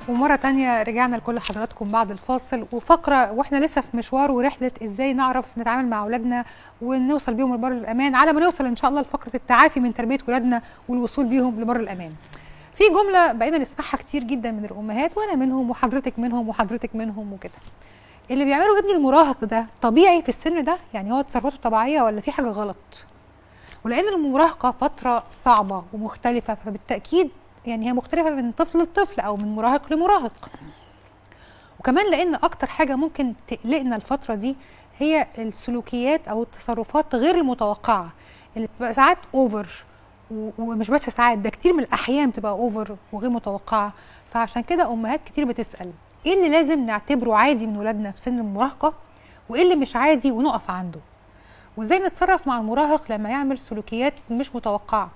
ومرة تانية رجعنا لكل حضراتكم بعد الفاصل وفقرة، واحنا لسه في مشوار ورحلة ازاي نعرف نتعامل مع اولادنا ونوصل بيهم لبر الامان، على ما نوصل ان شاء الله لفقرة التعافي من تربية ولادنا والوصول بيهم لبر الامان. في جملة بقينا نسمعها كتير جدا من الامهات، وانا منهم وحضرتك منهم وحضرتك منهم وكده. اللي بيعمله ابني المراهق ده طبيعي في السن ده؟ يعني هو تصرفاته طبيعية ولا في حاجة غلط؟ ولان المراهقة فترة صعبة ومختلفة، فبالتأكيد يعني هي مختلفة من طفل لطفل أو من مراهق لمراهق. وكمان لأن أكتر حاجة ممكن تقلقنا الفترة دي هي السلوكيات أو التصرفات غير المتوقعة اللي بتبقى ساعات over، ومش بس ساعات، ده كتير من الأحيان بتبقى over وغير متوقعة. فعشان كده أمهات كتير بتسأل إيه اللي لازم نعتبره عادي من ولادنا في سن المراهقة، وإيه اللي مش عادي ونقف عنده، وإزاي نتصرف مع المراهق لما يعمل سلوكيات مش متوقعة.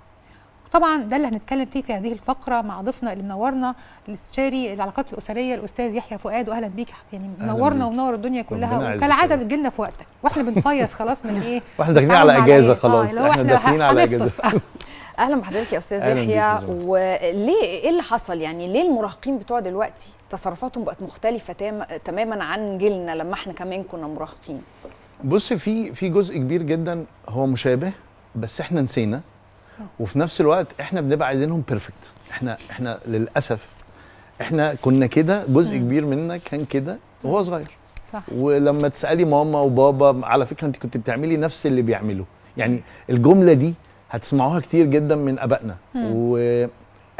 طبعا ده اللي هنتكلم فيه في هذه الفقرة مع ضيفنا اللي منورنا، الاستشاري العلاقات الاسرية الاستاذ يحيى فؤاد. واهلا بيك، يعني منورنا ومنور الدنيا كلها، وكالعادة بتجيلنا في وقتك واحنا بنفيص خلاص من ايه، واحنا داخلين على اجازه خلاص. احنا داخلين على اجازه. اهلا بحضرتك يا استاذ يحيى. وليه ايه اللي حصل؟ يعني ليه المراهقين بتوع دلوقتي تصرفاتهم بقت مختلفة تماما عن جيلنا لما احنا كمان كنا مراهقين؟ بص، في جزء كبير جدا هو مشابه، بس احنا نسينا، وفي نفس الوقت احنا بنبقى عايزينهم perfect. احنا للاسف احنا كنا كده، جزء كبير منا كان كده وهو صغير. صح. ولما تسالي ماما وبابا على فكرة انت كنت بتعملي نفس اللي بيعمله، يعني الجملة دي هتسمعوها كتير جدا من ابائنا، واحنا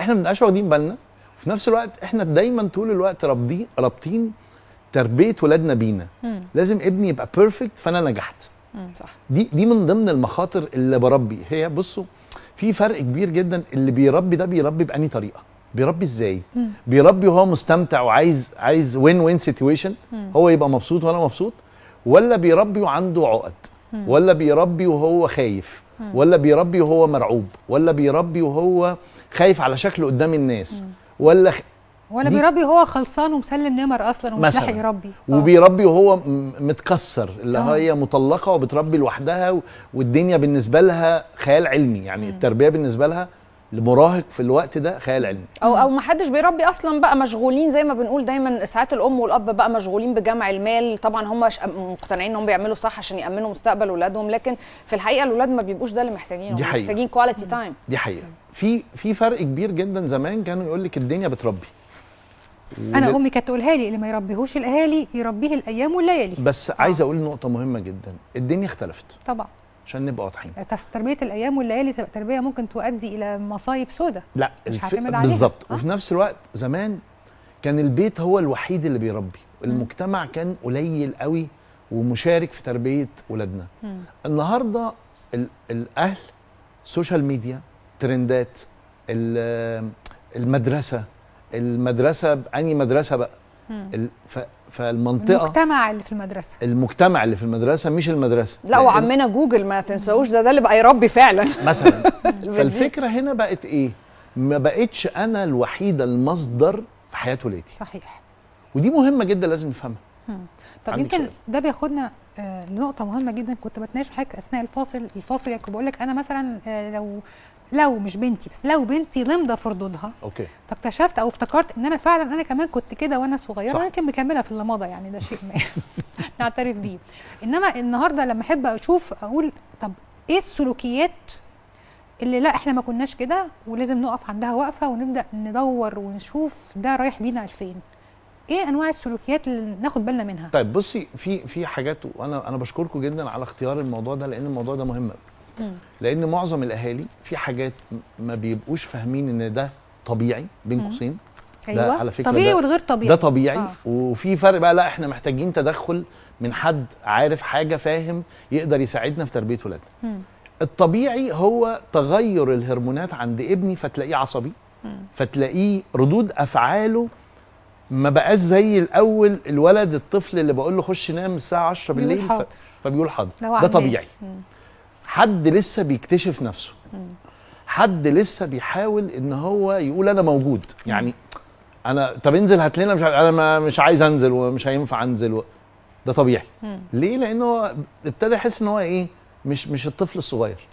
ما بنبقاش واخدين بالنا. وفي نفس الوقت احنا دايما طول الوقت رابطين تربيه ولادنا بينا. لازم ابني يبقى perfect فانا نجحت. صح. دي من ضمن المخاطر اللي بربي هي. بصوا، في فرق كبير جدا، اللي بيربي ده بيربي بأني طريقه، بيربي ازاي؟ بيربي وهو مستمتع وعايز win win situation، هو يبقى مبسوط وانا مبسوط، ولا بيربي وعنده عقد، ولا بيربي وهو خايف، ولا بيربي وهو مرعوب، ولا بيربي وهو خايف على شكله قدام الناس، ولا بيربي وهو خلصان ومسلم نمر اصلا ومش لاحق يربي، وبيربي وهو متكسر، اللي هي مطلقه وبتربي لوحدها، والدنيا بالنسبة لها خيال علمي. يعني التربية بالنسبة لها لمراهق في الوقت ده خيال علمي، او ما حدش بيربي اصلا، بقى مشغولين زي ما بنقول دايما ساعات الام والاب بقى مشغولين بجمع المال. طبعا هم مقتنعين انهم بيعملوا صح عشان يامنوا مستقبل اولادهم، لكن في الحقيقة الاولاد ما بيبقوش ده اللي محتاجينه، محتاجين quality time. دي حقيقة. في فرق كبير جدا. زمان كانوا يقول لك الدنيا بتربي، انا امي كانت تقولها لي اللي ما يربيهوش الاهالي يربيه الايام والليالي. بس عايز اقول نقطة مهمة جدا، الدنيا اختلفت طبعا، عشان نبقى واضحين. تربيه الايام والليالي تبقى تربيه ممكن تؤدي الى مصايب سودة. لا مش هعتمد عليها بالظبط. وفي نفس الوقت زمان كان البيت هو الوحيد اللي بيربي، المجتمع كان قليل قوي ومشارك في تربيه ولادنا. النهارده الاهل، social media، ترندات، المدرسة بأني مدرسه بقى، فالمنطقه، المجتمع اللي في المدرسة، المجتمع اللي في المدرسة مش المدرسة. لا وعمنا جوجل ما تنساوش، ده اللي بقى يربي فعلا مثلا. فالفكرة هنا بقت ايه؟ ما بقتش انا الوحيدة المصدر في حياة ولادي. صحيح. ودي مهمة جدا لازم نفهمها. طب يمكن ده بياخدنا لنقطة مهمة جدا كنت بتناقش معاك اثناء الفاصل. يعني كنت بقول لك انا مثلا لو مش بنتي، بس لو بنتي لمضه في ردودها، okay، فاكتشفت او افتكرت ان انا فعلا انا كمان كنت كده وانا صغيرة، ولكن مكملة في اللمضه، يعني ده شيء ما نعترف بيه. انما النهارده لما احب اشوف اقول طب ايه السلوكيات اللي لا احنا ما كناش كده ولازم نقف عندها وقفه ونبدا ندور ونشوف ده رايح بينا لفين؟ ايه انواع السلوكيات اللي ناخد بالنا منها؟ طيب بصي، في حاجات، وانا بشكركم جدا على اختيار الموضوع ده، لان الموضوع ده مهم. لان معظم الاهالي في حاجات ما بيبقوش فاهمين ان ده طبيعي بين قوسين. ايوه، على فكرة طبيعي والغير طبيعي، ده طبيعي. وفي فرق بقى، لا احنا محتاجين تدخل من حد عارف حاجة، فاهم، يقدر يساعدنا في تربيه ولادنا. الطبيعي هو تغير الهرمونات عند ابني، فتلاقيه عصبي، فتلاقيه ردود افعاله ما بقاش زي الاول. الولد الطفل اللي بقول له خش نام الساعة 10 بالليل فبيقول حاضر، ده طبيعي. حد لسه بيكتشف نفسه، حد لسه بيحاول ان هو يقول انا موجود. يعني انا طب انزل هات لنا، مش انا مش عايز انزل ومش هينفع انزل ده طبيعي. ليه؟ لانه ابتدى يحس ان هو ايه، مش الطفل الصغير.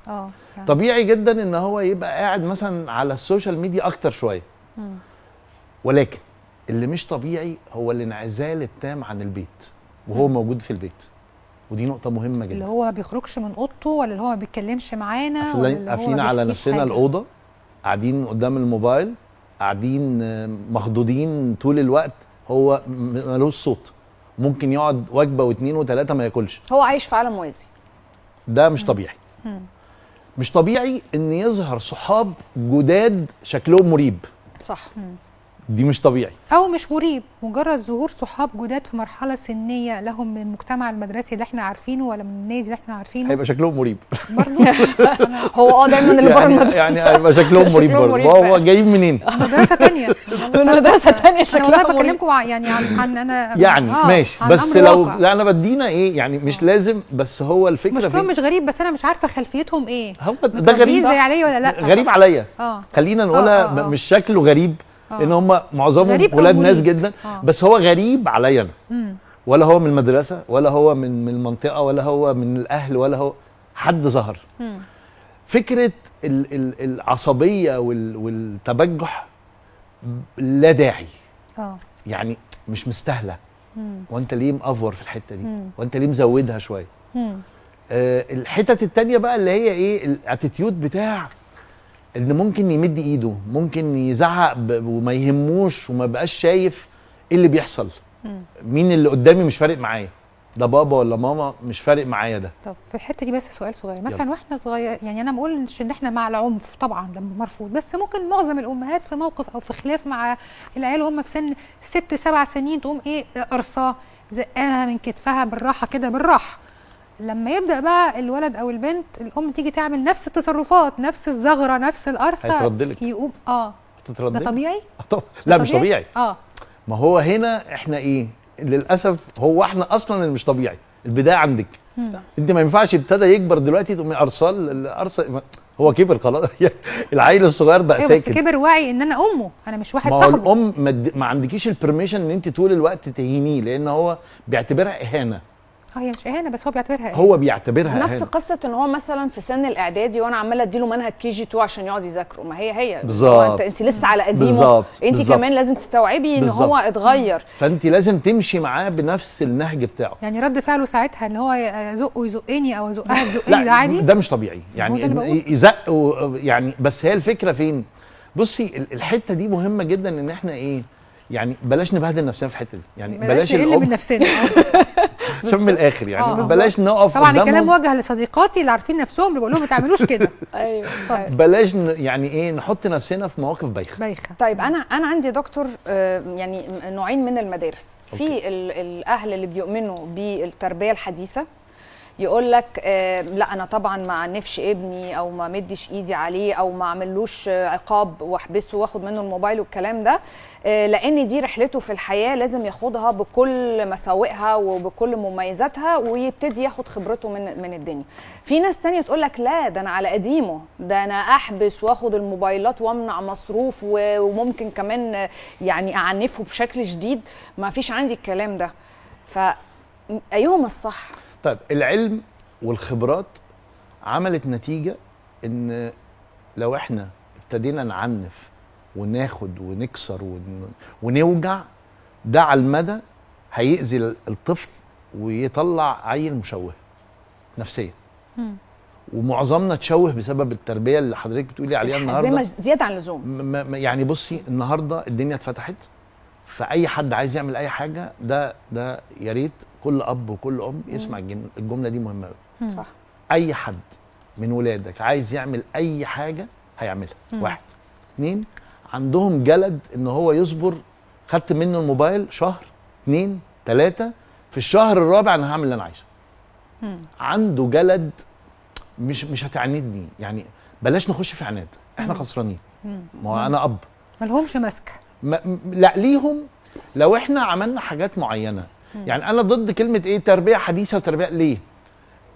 طبيعي جدا ان هو يبقى قاعد مثلا على ال social media اكتر شوية. ولكن اللي مش طبيعي هو الانعزال التام عن البيت وهو موجود في البيت، ودي نقطة مهمة جدا. اللي هو ما بيخرجش من اوضته، ولا اللي هو ما بيتكلمش معانا، ولا اللي هو قافلين على نفسنا الاوضة، قاعدين قدام الموبايل، قاعدين مخضوضين طول الوقت، هو ملوش صوت، ممكن يقعد وجبة واثنين وثلاثة ما ياكلش، هو عايش في عالم موازي. ده مش طبيعي. مش طبيعي ان يظهر صحاب جداد شكلهم مريب. صح. دي مش طبيعي. او مش مريب، مجرد ظهور صحاب جداد في مرحلة سنية لهم من المجتمع المدرسي اللي احنا عارفينه ولا من النادي اللي احنا عارفينه، هيبقى شكلهم مريب برضه. هو دايما اللي بره المدرسة يعني هيبقى شكلهم مريب برضه. هو جايين منين؟ مدرسه ثانية، من مدرسه ثانية شكلها مريب. انا والله بكلمكم يعني عن انا يعني ماشي، بس لو لا انا بدينا ايه يعني مش لازم، بس هو الفكرة مش مش غريب، بس انا مش عارفه خلفيتهم ايه. هو ده غريب زي عليا ولا لا؟ غريب عليا. خلينا نقولها مش شكله غريب، لان هم معظمهم ولاد ناس جدا، بس هو غريب عليا انا. ولا هو من المدرسة، ولا هو من المنطقة، ولا هو من الاهل، ولا هو حد ظهر. فكرة العصبية والتبجح لا داعي. يعني مش مستاهلة. وانت ليه مأفور في الحتة دي؟ وانت ليه مزودها شوية؟ الحتت التانية بقى اللي هي ايه، ال attitude بتاع ان ممكن يمد ايده، ممكن يزعق وما يهموش وما بقاش شايف ايه اللي بيحصل. مين اللي قدامي مش فارق معايا، ده بابا ولا ماما مش فارق معايا ده. طب في الحتة دي بس سؤال صغير مثلا، واحنا صغير يعني انا ما بقولش ان احنا مع العنف طبعا ده مرفوض، بس ممكن معظم الامهات في موقف او في خلاف مع العيال وهم في سن 6 7 سنين تقوم ايه قرصاه زقاها من كتفها بالراحة كده بالراحة. لما يبدا بقى الولد او البنت الام تيجي تعمل نفس التصرفات، نفس الزغره، نفس القرصه، هيتردلك، يقوم ده طبيعي؟ لا مش طبيعي. ما هو هنا احنا ايه للاسف، هو احنا اصلا اللي مش طبيعي. البداية عندك انت، ما ينفعش ابتدى يكبر دلوقتي تقومي قرصاه القرصه، هو كبر خلاص. العيل الصغير بقى ساكت، بس كبر واعي ان انا امه، انا مش واحد صاحبه. ما هو الام ما عندكيش ال permission ان انت طول الوقت تهينيه، لان هو بيعتبرها اهانه. هي مش اهانه، بس هو بيعتبرها اهانه. هو بيعتبرها نفس اهانة. قصة ان هو مثلا في سن الاعدادي وانا عماله اديله منهج KG 2 عشان يقعد يذاكره، ما هي بالظبط. انت لسه على قديمة، انت كمان لازم تستوعبي ان هو اتغير، فانت لازم تمشي معاه بنفس النهج بتاعه. يعني رد فعله ساعتها ان هو يزقه يزقني او ازقها تزقني، ده عادي؟ ده مش طبيعي يعني، يزق يعني. بس هي الفكرة فين؟ بصي الحتة دي مهمة جدا، ان احنا ايه يعني بلاش نبهدل نفسنا في الحتة دي، يعني بلاش نقل من نفسنا عشان من الاخر يعني بلاش نقف طبعا. الكلام موجه لصديقاتي اللي عارفين نفسهم، اللي بقول لهم ما تعملوش كده. ايوه بلاش يعني ايه نحط نفسنا في مواقف بايخة. طيب انا عندي دكتور يعني نوعين من المدارس. في الاهل اللي بيؤمنوا بالتربية الحديثة، يقول لك لا انا طبعا ما عنفش ابني او ما مدش ايدي عليه او ما اعملوش عقاب واحبسه واخد منه الموبايل والكلام ده، لان دي رحلته في الحياة لازم ياخدها بكل مساوئها وبكل مميزاتها ويبتدي ياخد خبرته من الدنيا. في ناس تانية تقول لك لا ده انا على قديمة، ده انا احبس واخد الموبايلات وامنع مصروف وممكن كمان يعني اعنفه بشكل شديد، ما فيش عندي الكلام ده. فايهم الصح؟ طيب العلم والخبرات عملت نتيجة ان لو احنا ابتدينا نعنف وناخد ونكسر ونوجع، ده على المدى هيأذي الطفل ويطلع عيل مشوه نفسيا. ومعظمنا تشوه بسبب التربية اللي حضرتك بتقولي عليها النهارده، زيادة عن اللزوم. يعني بصي النهارده الدنيا اتفتحت، فأي حد عايز يعمل أي حاجة، ده يا ريت كل أب وكل أم يسمع الجملة دي، مهمة أوي. صح. أي حد من ولادك عايز يعمل أي حاجة هيعملها. واحد. اتنين، عندهم جلد إن هو يصبر. خدت منه الموبايل شهر، 2، 3، في الشهر الرابع أنا هعمل اللي أنا عايزه. عنده جلد، مش هتعاندني يعني، بلاش نخش في عناد، إحنا خسرانين. ما هو أنا أب. مالهمش ماسكة. لا ليهم لو احنا عملنا حاجات معينة. يعني انا ضد كلمة ايه تربيه حديثه وتربيه، ليه؟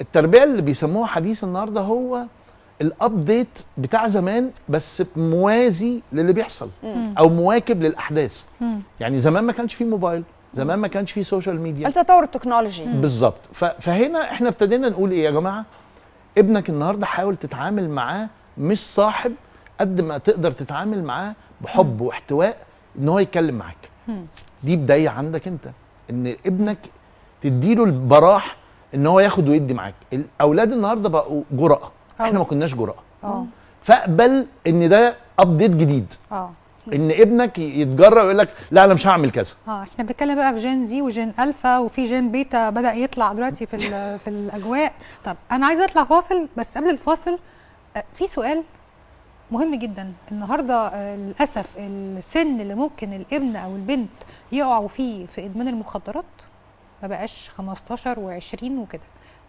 التربية اللي بيسموها حديثه النهارده هو ال update بتاع زمان، بس موازي للي بيحصل او مواكب للاحداث. يعني زمان ما كانش فيه موبايل، زمان ما كانش فيه social media، التطور التكنولوجي بالظبط. فهنا احنا ابتدينا نقول ايه يا جماعة، ابنك النهارده حاول تتعامل معاه مش صاحب قد ما تقدر تتعامل معاه بحب واحتواء، ان هو يتكلم معاك. دي بداية عندك انت، ان ابنك تديله البراح ان هو ياخد ويدي معاك. الاولاد النهارده بقوا جرأة، احنا ما كناش جرأة. فاقبل ان ده update جديد. ان ابنك يتجرأ ويقول لك لا انا مش هعمل كذا. احنا بنتكلم بقى في Gen Z و Gen Alpha، وفي Gen Beta بدأ يطلع دلوقتي في الاجواء. طب انا عايزه اطلع فاصل، بس قبل الفاصل في سؤال مهم جدا النهارده. للاسف السن اللي ممكن الابن او البنت يقعوا فيه في ادمان المخدرات ما بقاش 15 و20 وكده،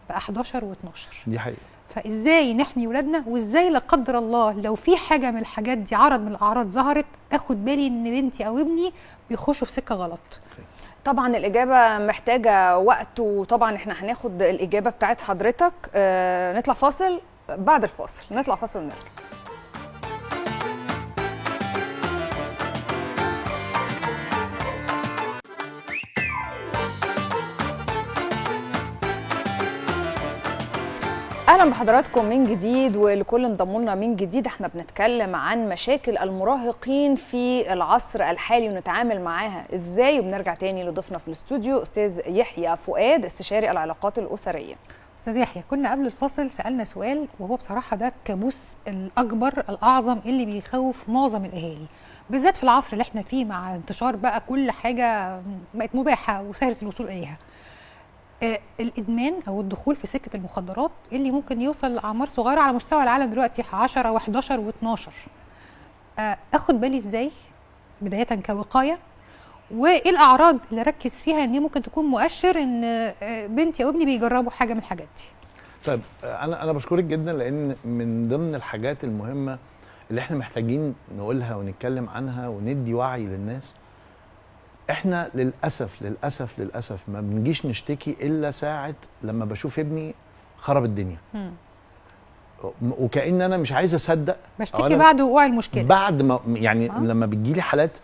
بقى 11 و12. دي حقيقة. فازاي نحمي ولادنا، وازاي لا قدر الله لو في حاجة من الحاجات دي، عرض من الاعراض ظهرت، اخد بالي ان بنتي او ابني بيخشوا في سكة غلط؟ طبعا الاجابة محتاجه وقت، وطبعا احنا هناخد الاجابة بتاعت حضرتك. نطلع فاصل، بعد الفاصل نطلع فاصل ونرجع. اهلا بحضراتكم من جديد، ولكل انضموا لنا من جديد. احنا بنتكلم عن مشاكل المراهقين في العصر الحالي ونتعامل معاها ازاي، وبنرجع تاني لضيفنا في الاستوديو استاذ يحيى فؤاد، استشاري العلاقات الاسرية. استاذ يحيى، كنا قبل الفاصل سالنا سؤال، وهو بصراحة ده الكابوس الاكبر الاعظم اللي بيخوف معظم الاهالي، بالذات في العصر اللي احنا فيه مع انتشار بقى كل حاجة بقت مباحة وسهلة الوصول اليها. الادمان او الدخول في سكة المخدرات اللي ممكن يوصل لاعمار صغيرة على مستوى العالم دلوقتي 10 و11 و12. اخد بالي ازاي بداية كوقايه، وايه الاعراض اللي اركز فيها ان دي ممكن تكون مؤشر ان بنتي او ابني بيجربوا حاجة من الحاجات دي؟ طيب انا بشكرك جدا، لان من ضمن الحاجات المهمة اللي احنا محتاجين نقولها ونتكلم عنها وندي وعي للناس، احنا للاسف للاسف للاسف ما بنجيش نشتكي الا ساعة لما بشوف ابني خرب الدنيا. وكأن انا مش عايز اصدق، بشتكي بعد وقوع المشكلة، بعد ما يعني لما بتجيلي حالات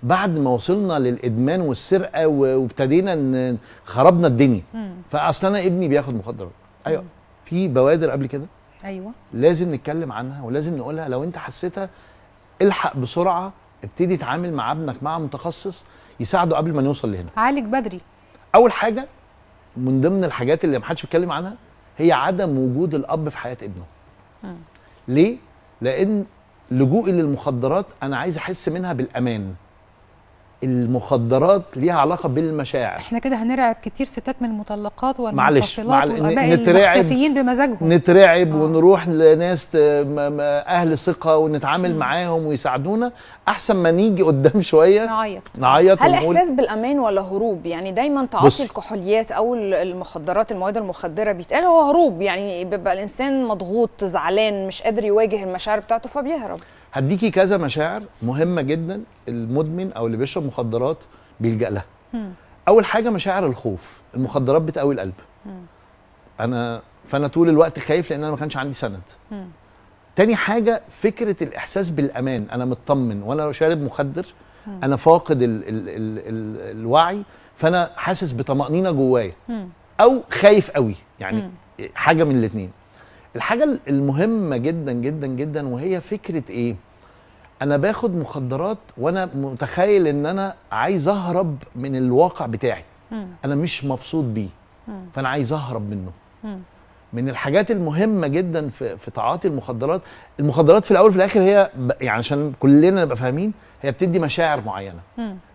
بعد ما وصلنا للادمان والسرقة وابتدينا خربنا الدنيا. فاصل انا ابني بياخد مخدرات. ايوه، في بوادر قبل كده. ايوه، لازم نتكلم عنها ولازم نقولها. لو انت حسيتها الحق بسرعة، ابتدي اتعامل مع ابنك مع متخصص يساعده قبل ما نوصل لهنا. عالج بدري. اول حاجة من ضمن الحاجات اللي محدش بيتكلم عنها هي عدم وجود الاب في حياة ابنه. ليه؟ لان لجوئي للمخدرات انا عايز احس منها بالامان. المخدرات ليها علاقة بالمشاعر. احنا كده هنرعب كتير ستات من المطلقات والمنفصلات والاباء المختفيين بمزاجهم. نترعب ونروح لناس اهل ثقة ونتعامل معاهم ويساعدونا، احسن ما نيجي قدام شوية نعيط. هل احساس بالامان ولا هروب؟ يعني دايما تعاطي الكحوليات او المخدرات، المواد المخدره، بيتقال هو هروب، يعني بيبقى الانسان مضغوط زعلان مش قادر يواجه المشاعر بتاعته فبيهرب. هديكي كذا مشاعر مهمة جدا المدمن أو اللي بيشرب مخدرات بيلجأ لها. أول حاجة مشاعر الخوف. المخدرات بتقوي القلب. فأنا طول الوقت خايف لأن أنا ما كانش عندي سند. تاني حاجة فكرة الإحساس بالأمان، أنا مطمن وأنا شارب مخدر، أنا فاقد ال ال ال ال الوعي، فأنا حاسس بطمأنينة جوايا أو خايف قوي، يعني حاجة من الاتنين. الحاجة المهمة جدا جدا جدا وهي فكرة إيه؟ أنا باخد مخدرات وأنا متخيل إن أنا عايز أهرب من الواقع بتاعي. أنا مش مبسوط بيه، فأنا عايز أهرب منه. من الحاجات المهمة جدا في تعاطي المخدرات، المخدرات في الأول في الآخر هي يعني عشان كلنا نبقى فاهمين، هي بتدي مشاعر معينة.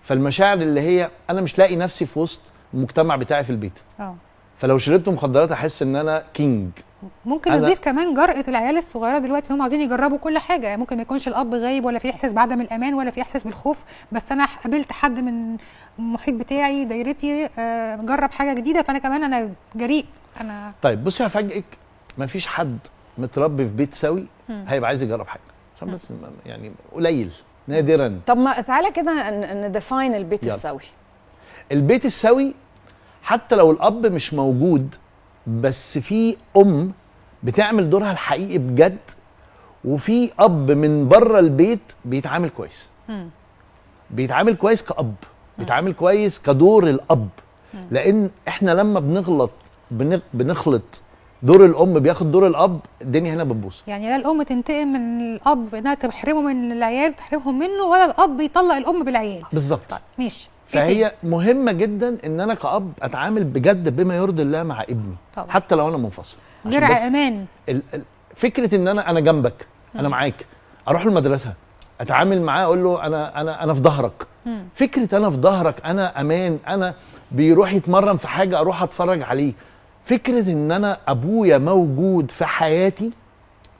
فالمشاعر اللي هي أنا مش لاقي نفسي في وسط المجتمع بتاعي في البيت. فلو شربت مخدرات أحس إن أنا king. ممكن نضيف كمان جرأة العيال الصغيرة دلوقتي، هم عاوزين يجربوا كل حاجة، يعني ممكن ما يكونش الأب غايب ولا في إحساس بعدم الأمان ولا في إحساس بالخوف، بس أنا قابلت حد من المحيط بتاعي دايرتي جرب حاجة جديدة، فأنا كمان أنا جريء أنا. طيب بصي هفاجئك، مفيش حد متربي في بيت سوي هيبقى عايز يجرب حاجة، عشان بس يعني قليل نادرا. طب ما تعالى كده ن define البيت السوي. البيت السوي حتى لو الأب مش موجود، بس في بتعمل دورها الحقيقي بجد، وفي اب من بره البيت بيتعامل كويس. بيتعامل كويس كأب، بيتعامل كويس كدور الاب. لان احنا لما بنغلط بنخلط دور الام بياخد دور الاب، الدنيا هنا بتبوظ. يعني لا الام تنتقم من الاب انها تحرمه من العيال، تحرمهم منه، ولا الاب يطلق الام بالعيال. بالظبط. طيب ماشي. فهي مهمة جدا ان انا كأب اتعامل بجد بما يرضي الله مع ابني طبعا. حتى لو انا منفصل. درع امان. فكرة ان انا جنبك، انا معاك، اروح المدرسة اتعامل معاه اقول له انا انا انا في ظهرك. فكرة انا في ظهرك، انا امان، انا بيروح يتمرن في حاجة اروح اتفرج عليه. فكرة ان انا ابويا موجود في حياتي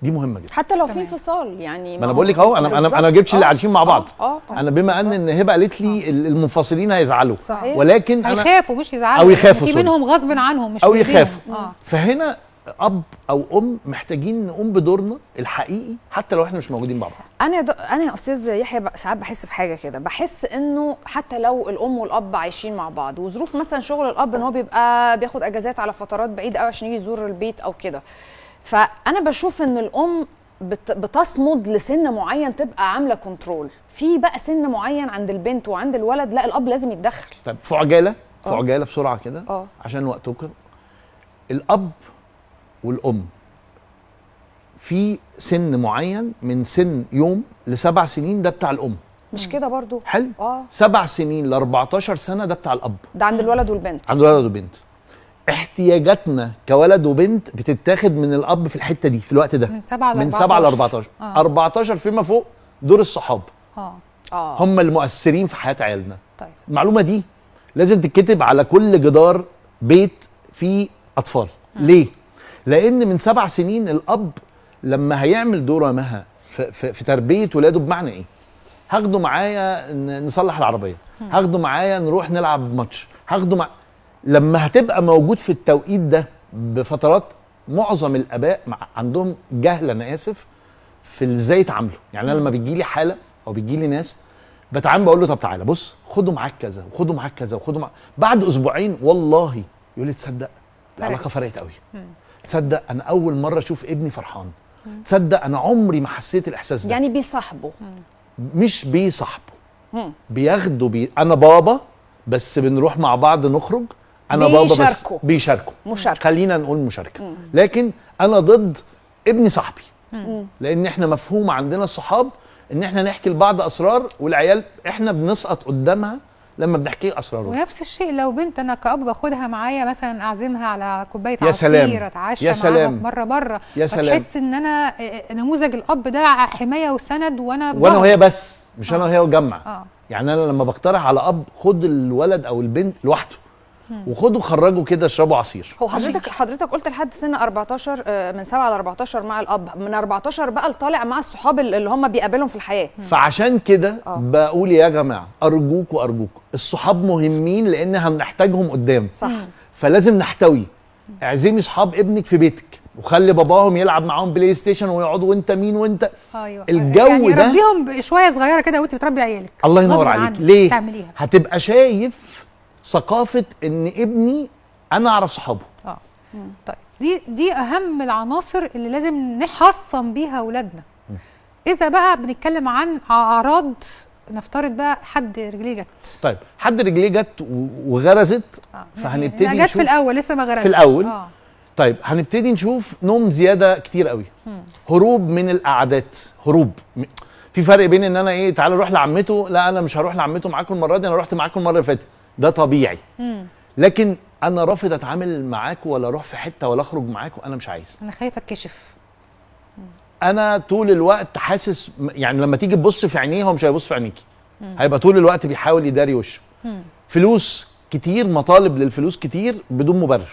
دي مهمة جدا، حتى لو في انفصال. يعني ما انا بقول لك اهو، انا ما جبتش اللي عايشين مع بعض. انا بما ان هبه قالت لي المنفصلين هيزعلوا، صحيح. ولكن هيخافوا، مش يزعلوا، او يخافوا، في منهم غصب عنهم، مش او يخافوا. فهنا اب او ام محتاجين نقوم بدورنا الحقيقي حتى لو احنا مش موجودين مع بعض. انا يا استاذ يحيى ساعات بحس بحاجة كده، بحس انه حتى لو الام والاب عايشين مع بعض، وظروف مثلا شغل الاب ان هو بيبقى بياخد اجازات على فترات بعيدة قوي عشان يجي يزور البيت او كده، فانا بشوف ان الام بتصمد لسن معين، تبقى عامله control. في بقى سن معين عند البنت وعند الولد لا، الاب لازم يتدخل. طيب في عجالة، في عجالة بسرعة كده عشان وقتكم. الاب والام في سن معين من سن يوم ل7 سنين ده بتاع الام، مش كده برضو؟ حلو. 7 سنين ل 14 سنة ده بتاع الاب، ده عند الولد والبنت. عند الولد والبنت. احتياجاتنا كولد وبنت بتتاخد من الاب في الحتة دي في الوقت ده، من 7 ل 14. من 7 ل 14. 14 فيما فوق دور الصحاب. هم المؤثرين في حياة عيالنا. طيب. المعلومة دي لازم تتكتب على كل جدار بيت فيه اطفال. ليه؟ لان من 7 سنين الاب لما هيعمل دوره مها في تربيه ولاده، بمعنى ايه؟ هاخده معايا نصلح العربية، هاخده معايا نروح نلعب ماتش، هاخده مع... لما هتبقى موجود في التوقيت ده بفترات، معظم الاباء عندهم جهل، انا اسف، في ازاي يتعاملوا. يعني انا لما بتجي لي حاله او بتجي لي ناس بتعامل بقول له طب تعالى بص، خده معاك كذا وخده معاك كذا وخده معاك، بعد اسبوعين والله يقول لي تصدق العلاقة فرقت قوي، تصدق انا اول مرة اشوف ابني فرحان، تصدق انا عمري ما حسيت الاحساس ده. يعني بيصاحبه، مش بيصاحبه، بياخده انا بابا بس بنروح مع بعض نخرج، انا بابا بس بيشاركوا، مشاركة، خلينا نقول مشاركة. لكن انا ضد ابني صاحبي، لان احنا مفهوم عندنا الصحاب ان احنا نحكي لبعض اسرار، والعيال احنا بنسقط قدامها لما بنحكي اسرارهم. ونفس الشيء لو بنت انا كأب باخدها معايا مثلا اعزمها على كوباية عصير، اتعشى معاها مرة بره، يا سلام، بتحس ان انا نموذج الاب ده حماية وسند، وانا وهي بس، مش انا وهي وجمع. يعني انا لما بقترح على اب خد الولد او البنت لوحده وخده خرجه كده اشربوا عصير. هو حضرتك قلت لحد سن 14، من 7 ل 14 مع الاب، من 14 بقى لطالع مع الصحاب اللي هم بيقابلهم في الحياة. فعشان كده بقول يا جماعة ارجوك وارجوك، الصحاب مهمين لان هنحتاجهم قدام. صح. فلازم نحتوي. اعزمي صحاب ابنك في بيتك وخلي باباهم يلعب معاهم PlayStation ويقعدوا وانت مين وانت. ايوه. الجو يعني ده ربيهم شوية صغيرة كده وانت بتربي عيالك. الله ينور عليك. ليه؟ تعمليها. هتبقى شايف ثقافة ان ابني انا اعرف صحابه. طيب دي اهم العناصر اللي لازم نحصن بيها اولادنا. اذا بقى بنتكلم عن اعراض، نفترض بقى حد رجليه جت. طيب حد رجليه جت وغرزت، فهنبتدي نشوف. جت في الاول لسه ما غرزتش في الاول. طيب هنبتدي نشوف نوم زيادة كتير قوي، هروب من القعدات، هروب. في فرق بين ان انا ايه، تعالى نروح لعمته، لا انا مش هروح لعمته معاكم المرة دي، انا رحت معاكم المرة اللي فاتت، ده طبيعي. لكن انا رافض اتعامل معاكم ولا اروح في حتة ولا اخرج معاكم، انا مش عايز، انا خايفة اتكشف، انا طول الوقت حاسس، يعني لما تيجي تبص في عينيه هو مش هيبص في عينيكي، هيبقى طول الوقت بيحاول يداري وشه. فلوس كتير، مطالب للفلوس كتير بدون مبرر.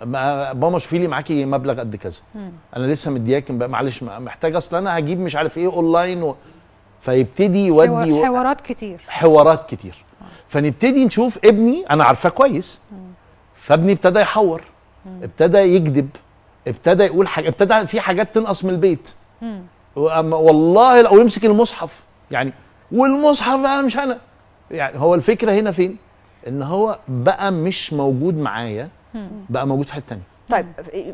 ماما شوفي لي معاكي مبلغ قد كذا، انا لسه مدياك، معلش محتاج، اصل انا هجيب مش عارف ايه اونلاين فيبتدي يودي حوارات كتير، حوارات كتير. فنبتدي نشوف ابني انا عارفاه كويس، فابني ابتدى يحور، ابتدى يكذب، ابتدى يقول حاجة، ابتدى في حاجات تنقص من البيت. والله لو يمسك المصحف يعني، والمصحف انا مش انا، يعني هو الفكرة هنا فين؟ ان هو بقى مش موجود معايا، بقى موجود في حتة ثانية. طيب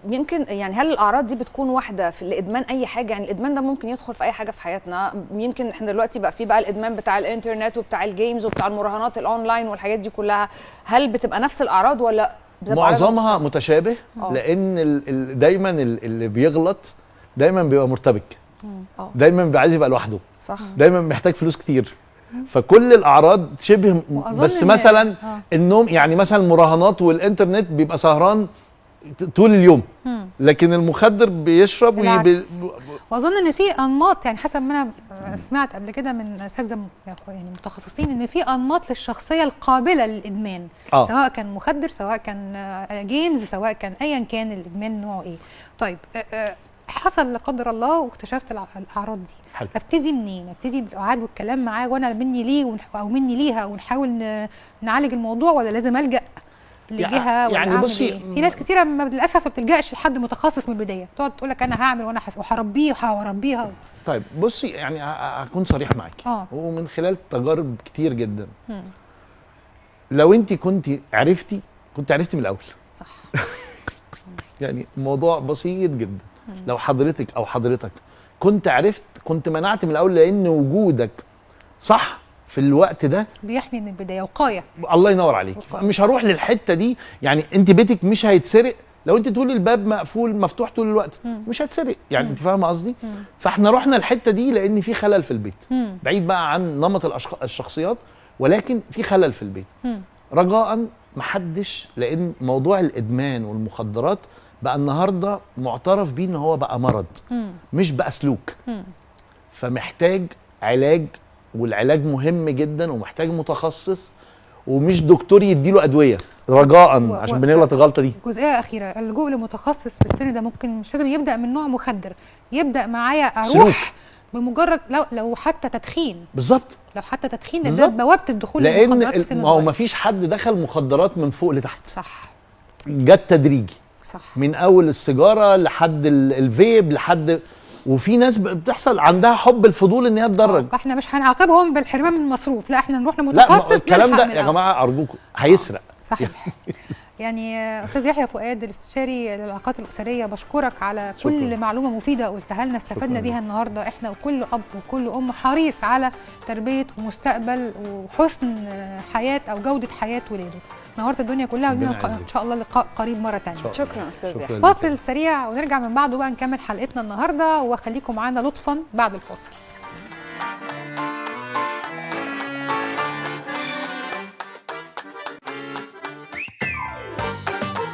يمكن يعني هل الاعراض دي بتكون واحدة في الادمان اي حاجة؟ يعني الادمان ده ممكن يدخل في اي حاجة في حياتنا. يمكن احنا دلوقتي بقى في بقى الادمان بتاع الانترنت وبتاع ال games وبتاع المراهنات الاونلاين والحاجات دي كلها، هل بتبقى نفس الاعراض ولا معظمها متشابه، لان دايما اللي بيغلط دايما بيبقى مرتبك، دايما بيبقى عايز يبقى لوحده، صح، دايما محتاج فلوس كتير، فكل الاعراض شبه. بس مثلا النوم، يعني مثلا المراهنات والانترنت بيبقى سهران طول اليوم، لكن المخدر بيشرب. واظن ان في انماط، يعني حسب ما انا سمعت قبل كده من اساتذة يعني متخصصين، ان في انماط للشخصية القابلة للادمان، سواء كان مخدر، سواء كان games، سواء كان ايا كان الادمان نوعه ايه. طيب حصل لا قدر الله واكتشفت الاعراض دي، حلو. ابتدي منين؟ ابتدي بالقعاد والكلام معاه، وانا مني ليه او مني ليها، ونحاول نعالج الموضوع، ولا لازم الجا لجهة؟ يعني بصي، في ناس كتيرة للاسف ما بتلجاش لحد متخصص من البداية، تقعد تقول لك انا هعمل وانا وهربيه وهربيها. طيب بصي، يعني هكون صريح معاكي، ومن خلال تجارب كتير جدا، لو انت كنت عرفتي كنت عرفتي من الاول، صح. يعني الموضوع بسيط جدا. لو حضرتك او حضرتك كنت عرفت كنت منعت من الاول، لان وجودك صح في الوقت ده بيحمي من البداية، وقاية. الله ينور عليك. مش هروح للحتة دي، يعني انت بيتك مش هيتسرق لو انت طول الباب مقفول مفتوح طول الوقت، مش هيتسرق، يعني انت فاهمه قصدي؟ فاحنا رحنا الحتة دي لان في خلل في البيت، بعيد بقى عن نمط الشخصيات، ولكن في خلل في البيت. رجاء محدش، لان موضوع الادمان والمخدرات بقى النهارده معترف بيه ان هو بقى مرض، مش بقى سلوك. فمحتاج علاج، والعلاج مهم جدا، ومحتاج متخصص، ومش دكتور يديله ادوية رجاء، عشان بنغلط الغلطة دي. جزئية اخيرة، اللجوء لمتخصص في السن ده ممكن مش لازم يبدا من نوع مخدر، يبدا معايا اروح سلوك. بمجرد لو حتى تدخين. بالظبط، لو حتى تدخين ده بوابه الدخول للمخدرات في سن صغير. لان ما هو ما فيش حد دخل مخدرات من فوق لتحت، صح، جت تدريجي، صح، من اول السيجارة لحد الفيب لحد، وفي ناس بتحصل عندها حب الفضول ان هي تدرج. احنا مش هنعاقبهم بالحرمان من المصروف، لا احنا نروح لمتخصص. لا الكلام ده يا جماعة ارجوكم هيسرق. صحيح. يعني استاذ يحيى فؤاد الاستشاري للعلاقات الاسرية، بشكرك على كل معلومة مفيدة قلتها لنا، استفدنا بيها النهارده احنا وكل اب وكل ام حريص على تربيه ومستقبل وحسن حياة او جوده حياة ولاده. نورت الدنيا كلها، ولنا ان شاء الله لقاء قريب مرة ثانية. شكرا استاذ يحيى. فاصل سريع ونرجع من بعده بقى نكمل حلقتنا النهارده، وخليكم معانا لطفا بعد الفاصل.